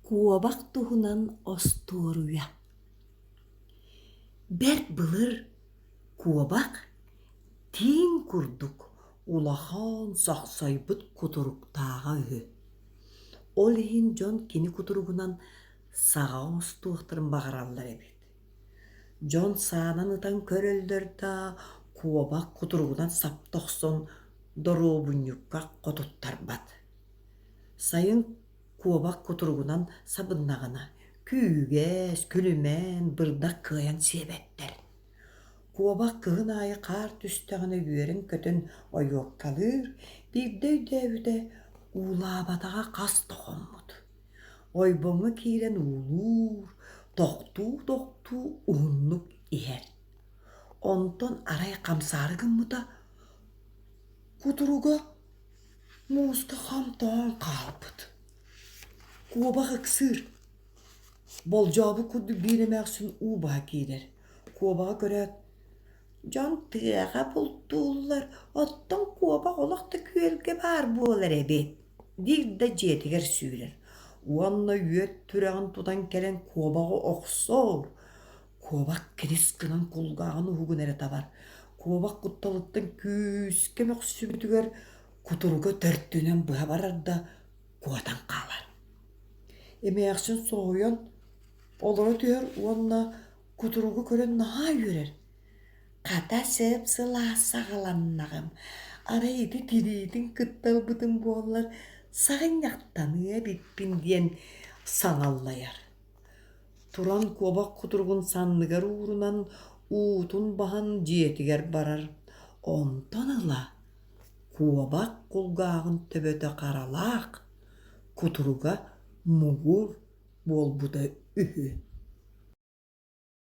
Куобах туһунан остуоруйа Бэрт былыр куобах тииҥ курдук улахан сохсойбут кутуруктааҕа үһү. Ол иһин дьон кини кутуругунан саҕа оҥостуохтарын баҕараллар эбит. Дьон саанан ытан көрөллөр да, куобах кутуругунан сапта охсон доруобунньукка хотуттарбат. Сайын куобах кутуругунан сабыннаҕына, күүгэс, күлүмэн, бырдах кыайан сиэбэттэр. Куобах кыһын аайы хаар түстэҕинэ үөрэн-көтөн ойуоккалыыр, биирдэ өйдөөбүтэ, уулаабатаҕа хас да хоммут. Ойбоҥҥо киирэн уулуур, тохтуу-тохтуу уһуннук иһэр. Онтон арай хамсаары гыммыта, кутуруга мууска хам тоҥон хаалбыт. Куобах ыксыыр, болдьообут курдук биир эмээхсин уу баһа киирэр. Куобаҕы көрөөт, «Дьон тыаҕа бултууллар, оттон куобах олох да күөлгэ баар буолар эбит» диир да дьиэтигэр сүүрэр уонна үөт түрэҕин тутан кэлэн куобаҕы охсор. Куобах кирис гынан кулгааҕын уһугун эрэ табар. Куобах кутталыттан күүскэ мөхсүбүтүгэр кутуруга төрдүнэн быһа барар да куотан хаалар. Эмээхсин соһуйан олоро түһэр уонна кутуругу көрөн наһаа үөрэр. Хата сып-сылаас саҕаланнаҕым, арай ити тириитин кытта ылбытым буоллар саҕынньахтаныа эбиппин диэн саҥаллайар. Туран куобах кутуругун санныгар уурунан, уутун баһан дьиэтигэр барар. Онтон ыла куобах кулгааҕын төбөтө харалаах, кутуруга муҥур буолбута үһү.